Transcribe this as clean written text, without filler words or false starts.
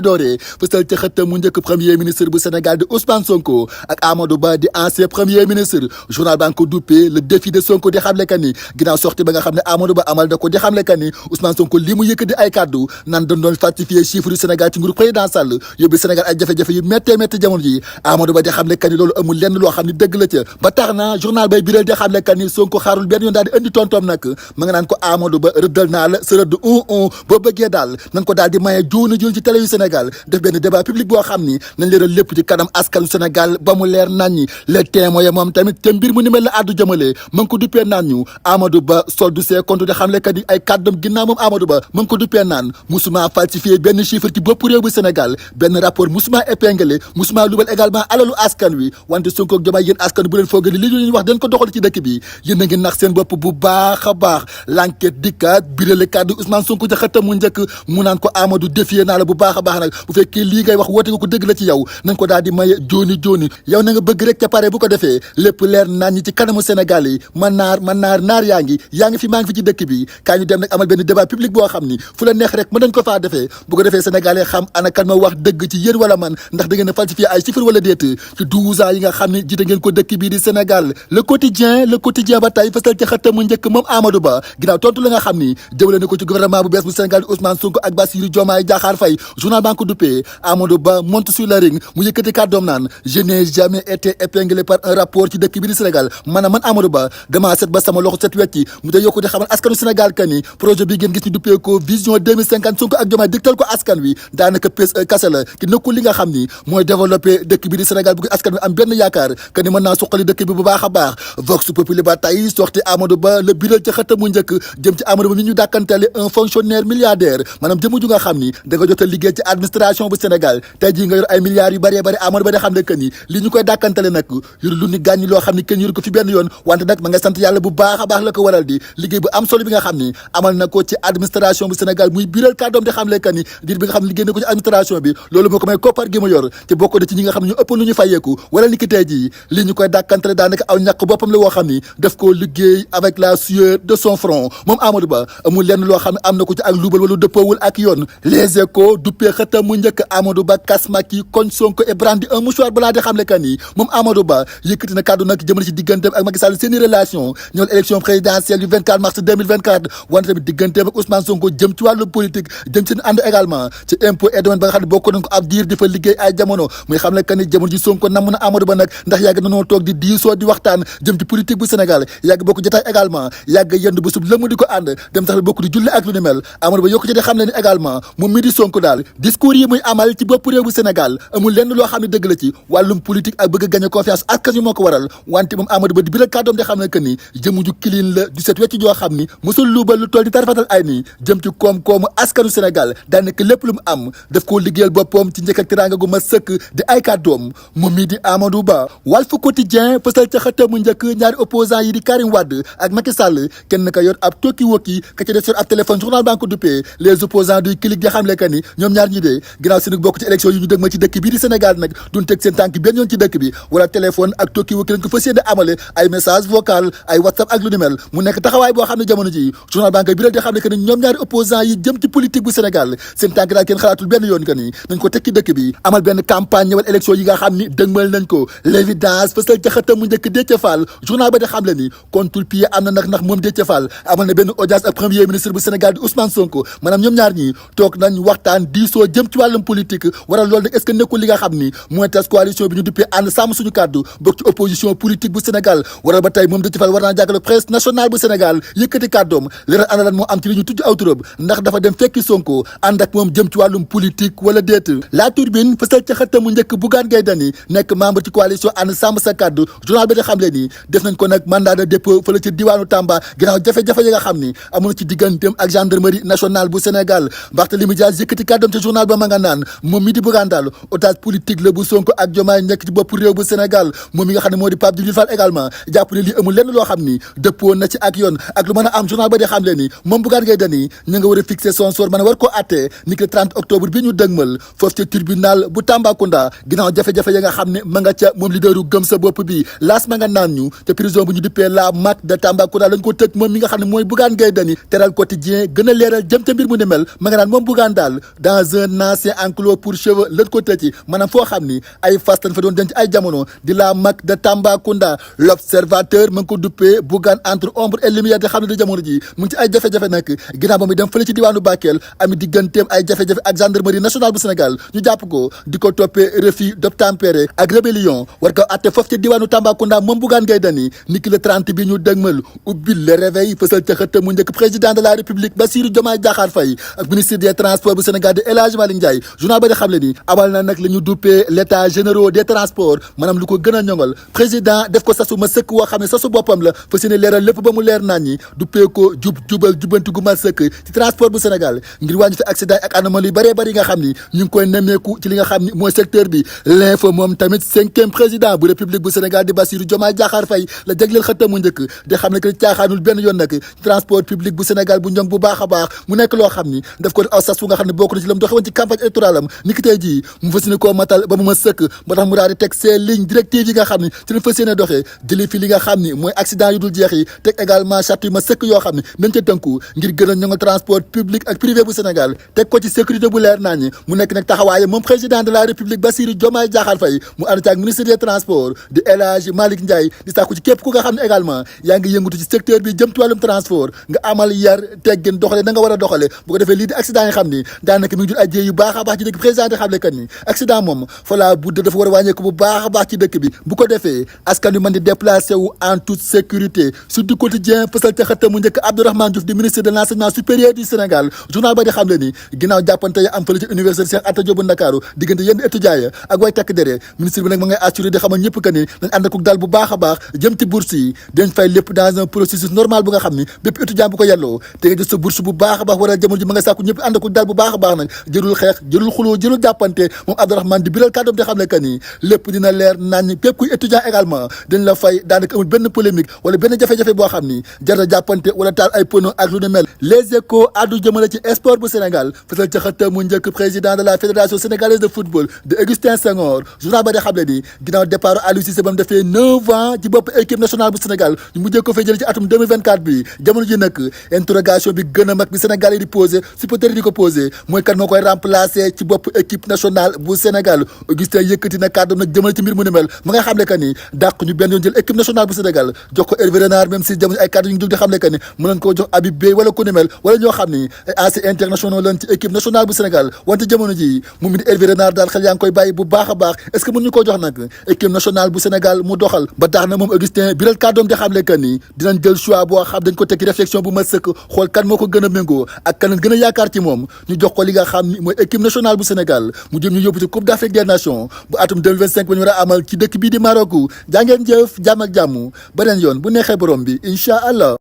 dooree fësal ca xëtt mu njëkk premier ministre bu Sénégal di Ousmane Sonko ak Amadou Ba di ancien premier ministre journal baa ngi ko duppee le défi de Sonko di xamle ka ni ginnaaw sorti ba nga xam ne Amadou Ba amal da ko di xamle ka ni Ousmane Sonko li mu yëkkati ay kàddu nan dañ doon falsifier chiffre yu Sénégal ci nguuru président Sall yóbbu Sénégal ay jafe-jafe yu méttee métti jamono ji Amadou Ba di xamle ka ni loolu amul lenn loo xam ne dëgg la ca ba tax na journal bay biral di xamle ka ni Sonko xaarul benn yoon daal di indi tontoom nag ma nga naan ko Amadou Ba rëddal naa la sa rëdd boo bëggee daal nan ko daal di maye jooni jooni ci télé yu Sénégal def benn débat public boo xam ni nañ leeral lépp ci kanam askanu Sénégal ba mu leer naan ñi le témoin moom tamit te mbir mu ni mel la àddu jëmale ma ngi ko duppee naan ñu Amadou Ba soldu see compte di xamle kat yi ay kàddam ginnaaw moom Amadou Ba ma ngi ko duppee naan musuma falsifié benn chiffre ci bopp réew bu Sénégal benn rapport musuma épinglé musuma lubal également alalu askan wi wante Sonko ak Diomaye yéen askan bu leen foogee li ñu wax dañ ko doxal ci dëkk bi yéen a ngi nax seen bopp bu baax a baax l'enquête dikkaat birale kàddu Ousmane Sonko ca xëttam mu njëkk mu naan ko Amadou défier naa la bu baax a baax nag bu fekkee lii ngay wax woote nga ko dëgg la ci yow nañ ko daal di maye jooni yow na nga bëgg rek ca pare bu ko defee lépp leer naan ñi ci kanamu Sénégal yi naar yaa ngi fi maa ngi fi ci dëkk bi kaa ñu dem nag amal benn débat public boo xam ni fu la neex rek mën nañ ko faa defee bu ko defee Sénégal yi xam ana kan ma wax dëgg ci yéen wala man ndax da ngeen a falsifié ay chiffres wala déet ci 12 ans yi nga xam ne jiite ngeen ko dëkk bii di Sénégal le quotidien ba tey fasal ca xëtta mu njëkk moom Amadou Ba ginnaaw tontu la nga xam ni jëmale na ko ci gouvernement bu bees bu Sénégal di Ousmane Sonko ak Bassirou Diomaye Diakhar Faye journal baa ngi ko duppee Amadou Ba monte sur le ring mu yëkkati kàddoom naan je n'ai jamais été épinglé par un rapport ci dëkk bi di Sénégal man Amadou Ba damaa set ba sama loxo set wecci mu da yokku di xamal askanu Sénégal kan ni projet bi ngeen gis ñu duppee ko vision 2050 Sonko ak Diomaye dégtal ko askan wi daanaka PSE kase la ki nekkul li nga xam ni mooy développé dëkk bi di Sénégal bu askan wi am benn yaakaar que ni mën naa suqali dëkk bi bu baax a baax Vox Populi ba tey sorti Amadou Ba le biral ca xëtta mu njëkk jëm ci Amadou Ba mi ñu dàkkantele un fonctionnaire milliardaire maanaam jëmu ju nga xam ni da nga jot a liggéey ci administration bu Sénégal tey jii nga yor ay milliards yu bëree bëri Amadou Ba da xam ne que ni li ñu koy dàkkantale nag yor lu ni gàññi loo xam ni kenn yoru ko fi benn yoon wante nag ma nga sant yàlla bu baax a baax la ko waral di liggéey bu am solo bi nga xam ni amal na ko ci administration bu Sénégal muy biral kàddoom di xam le que ni diir bi nga xam ne liggéey na ko ci administration bi loolu moo ko may koppar gi ma yor te bokk na ci ñi nga xam ne ñu ëpp lu ñu fayeeku wala ni ki tey jii li ñu koy dàkkantale daanaka aw ñàkk boppam la woo xam ni daf koo liggéey avec la sueur de son front moom Amadou Ba amul lenn loo xam ne am na ko ci ak luubal wala dëppoowul ak yoon les échos duppee xëtam mu njëkk Amadou Ba kasmaki koñ Sonko et brandi un mouchoir balaa di xam le kan yi moom Amadou Ba yëkkati na kàddu nag jëmale ci digganteem ak Macky Sall seeni relation ñëwal élection présidentielle du 24 mars 2024 wante tamit digganteem ak Ousmane Sonko jëm ci wàllu politique jëm ci ànd également ci impôt et domaine ba nga xam ne bokk nañ ko ab diir di fa liggéey ay jamono muy xam le kan ni jamono ji Sonko namm na Amadou Ba nag ndax yàgg na noo toog di diisoo di waxtaan jëm ci politique bu Sénégal yàgg bokk jotaay également yàgg yënd bu sub lëmm di ko ànd dem sax bokk di julli ak lu ni mel Amadou Ba yokku ci di xam le ni également moom mi di Sonko daal discours yi muy amal ci bopp réew bu Sénégal amul lenn loo xam ne dëgg la ci wàllum politique ak bëgg a gagner confiance askan wi moo ko waral wante moom Amadou Ba di bi la kàddoom di xam ne que ni jëmu ju kilin la du set wecc joo xam ni mosul luubal lu toll di tarafatal ay nii jëm ci koom-koomu askanu Sénégal daanaka lépp lu mu am daf koo liggéeyal boppam ci njëkk ak teraanga gu ma sëkk di ay kàddoom moom mii di Amadou Ba Walf Quotidien fësal ca xëtam mu njëkk ñaari opposants yi di Karim Wade ak Macky Sall kenn ka yor ab tokki wokki ka ca def yor ab téléphone journal baa ngi ko duppee les opposants duy clic di xamle que ni ñoom ñaar ñi dee ginnaaw si nag bokk ci élection yi ñu dëg ma ci dëkk bii di Sénégal nag duñ teg seen tànk benn yoon ci dëkk bi wala téléphone ak tokki wokki lañ ko fas yéene amale ay message vocal ay WhatsApp ak lu ni mel mu nekk taxawaay boo xam ne jamono ji journal baa ngi biral di xam ne que ni ñoom ñaari opposants yi jëm ci politique bu Sénégal seen tànk daal kenn xalaatul benn yoon que ni nañ ko tekki dëkk bi amal benn campagne ñëwal élection yi nga xam ni dëgmal nañ ko l'évidence fësal ca xëtam mu njëkk Déthié Fall journal ba di xam le ni contre-pied am na nag ndax moom Déthié Fall amal na benn audience ak premier ministre bu Sénégal di Ousmane Sonko maanaam ñoom ñaar ñi toog nañ waxtaan diisoo jëm ci wàllum politique waral loolu nag est-ce que nekkul li nga xam ni mooy tas coalition bi ñu duppee ànd sàmm suñu kàddu bokk ci opposition politique bu Sénégal waral ba tey moom Déthié Fall war naa jàkkale presse nationale bu Sénégal yëkkati kàddoom leeral ana lan moo am ci li ñu tudd aw turam ndax dafa dem fekki Sonko ànd ak moom jëm ci wàllum politique wala déet La Tribune fësal ca xëttamu njëkk Bougane Gueye Dany nekk membre ci coalition ànd sàmm sa kàddu journal bi da xam le ni def nañ ko nag mandat de dépôt fële ci diwaanu Tamba ginnaaw jafe-jafe yi nga xam ni amoon ci digganteem ak gendarmerie nationale bu Sénégal Barthélémy Dias yëkkati kàddoom ci journal ba ma nga naan moom mi di Bougane daal otage politique la bu Sonko ak Diomaye nekk ci bopp réew bu Sénégal moom mi nga xam ne moo di Pape Djibril Fall également jàpp ne lii amul lenn loo xam ni dëppoo na ci ak yoon ak lu mën a am journal ba di xam le ni moom Bougane Gueye Dany ñu nga war a fixer son sort mën a war koo attee ni que 30 octobre bi ñu dëgmal foofu ca tribunal bu Tambacounda ginnaaw jafe-jafe ya nga xam ne ma nga ca moom leaderu gëm sa bopp bi laas ma nga naan ñu te prison bu ñu duppee la MAC de Tambacounda lañ ko tëj moom mi nga xam ne mooy Bougane Gueye Dany teral quotidien gën a leeral jëm ca mbir mu ni mel ma nga naan moom Bougane daal dans un un ancien enclos pour chevaux lañ ko tëj maanaam foo xam ni ay fas lañ fa doon denc ay jamono di la mag de Tambacounda. L'observateur mu ngi ko duppee Bougane entre ombre et lumière di xam ne di jamono ji mu ngi ci ay jafe-jafe nag ginnaaw ba muy dem fële ci diwaanu Bakel ami digganteem ay jafe-jafe ak gendarmerie nationale bu Sénégal ñu jàpp ko di ko toppee refus d'obtempérer ak rébellion war ko atte foofu ci diwaanu Tambacounda moom Bougane Gueye Dany niki le 30 bi ñu dëgmal ubbil le réveil fësal ca xëtt mu njëkk président de la République Bassirou Diomaye Diakhar Faye ak ministre des transports bu Sénégal di El Hadji Malick Ndiaye journal ba di xam le ni amal na nag la ñu duppee l'état généraux des transports maanaam lu ko gën a ñoŋal président def ko sasu ma sëkk woo xam ne sasu boppam la fa seeni leeral lépp ba mu leer naan ñi duppee ko jubal jubanti gu ma sëkk ci transport bu Sénégal ngir wàññi fi accident ak anomalie yu bëree bëri nga xam ni ñu ngi koy nemmeeku ci li nga xam ni mooy secteur bi l'info moom tamit 5e président bu république bu Sénégal di Bassirou Diomaye Diakhar Faye la jagleel xëttam mu njëkk di xam ne que caaxaanul benn yoon nag transport public bu Sénégal bu ñoŋ bu baax a baax mu nekk loo xam ni daf ko def aw sas fu nga xam ne bokk na ci la mu doxe woon ci campagne électorale am ni ki tey jii mu fas yéene koo matal ba mu ma sëkk moo tax mu daal di teg ses lignes directives yi nga xam ni ci lañ fas yéene doxee jëli fi li nga xam ni mooy accident yu dul jeex yi teg également charte yu ma sëkk yoo xam ne nañ ca tënku ngir gën a ñoŋal transport public ak privé bu Sénégal teg ko ci sécurité bu leer naa ñi mu nekk nag taxawaaye moom président de la République Bassirou Diomaye Diakhar Faye mu ànd ci ak ministre des transports di El Hadji Malick Ndiaye di sàkku ci képp ku nga xam ne également yaa ngi yëngatu ci secteur bi jëm ci wàllum transport nga amal yar teggin doxale na nga war a doxale bu ko defee lii di accident yi xam ni daanaka mi ngi jur ay jéey yu baax a baax ci dëkk président di xam le kat ni accident moom fa la budde dafa war a wàññeeku bu baax a baax ci dëkk bi bu ko defee askan wi mën di déplacé wu en toute sécurité sur du quotidien fësal ca xëtta mu njëkk Abdourahmane Diouf di ministre de l'enseignement supérieur du Sénégal journal ba di xam le ni ginnaaw jàppante ya am fële ci université Cheikh Anta Diop bu Ndakaaru diggante yenn étudiants ya ak way takk dere ministre bi nag ma ngay assuré di xamal ñëpp que ni nañ ànd ak dal bu baax a baax jëm ci bourse yi dañ fay lépp dans un processus normal bu nga xam ni bépp étudiant bu ko yelloo te nga jot sa bourse bu baax a baax waral jamono ji ma nga sàkku ñëpp ànd ak dal bu baax a baax nag jërul xeex jërul xuloo jërul jàppante moom Abdourahmane di biral kàddoom di xam le que ni lépp dina leer nañ képp kuy étudiant également dañ la fay daanaka amul benn polémique wala benn jafe-jafe boo xam ni jar na jàppante wala taal ay pono ak lu ne mel les échos addu jëmale ci sport bu Sénégal fasal ca xëtta mu njëkk président de la fédération sénégalaise de football de Augustin Senghor journal ba di xam le ni ginnaaw départ Aliou Cissé ba mu defee 9 ans ci bopp équipe nationale bu Sénégal ñu mujjee ko fay jële ci atum 2024 bi jamono ji nag interrogation bi gën a mag bi Sénégal yi di posé supporters yi di ko posé mooy kan moo koy remplacer ci bopp équipe nationale bu Sénégal Augustin yëkkati na kàddoom nag jëmale ci mbir mu ni mel ma nga xam le que ni dàq ñu benn yoon jël équipe nationale bu Sénégal jox ko Hervé Renard même si jamono ay kàddu ñu ngi jóg di xam le que ni mën nañ koo jox Habib Beye wala ku ni mel wala ñoo xam ni ay anciens internationaux lañ ci équipe nationale bu Sénégal wante jamono ji mu di Hervé Renard daal xel yaa ngi koy bàyyi bu baax a baax est-ce que mën ñu koo jox nag équipe nationale bu Sénégal mu doxal ba tax na moom Augustin biral kàddoom di xam le que ni dinañ jël choix boo xam dañ ko tekki réflexion bu ma sëkk xool kan moo ko gën a méngoo ak kan gën a yaakaar ci moom ñu jox ko li nga xam ni mooy équipe nationale bu Sénégal mu jëm ñu yóbbu ci Coupe d'Afrique des Nations bu atum 2025 ba ñu war a amal ci dëkk bii di Maroc jàngeen jëf jàmm ak jàmm beneen yoon bu neexee borom bi incha allah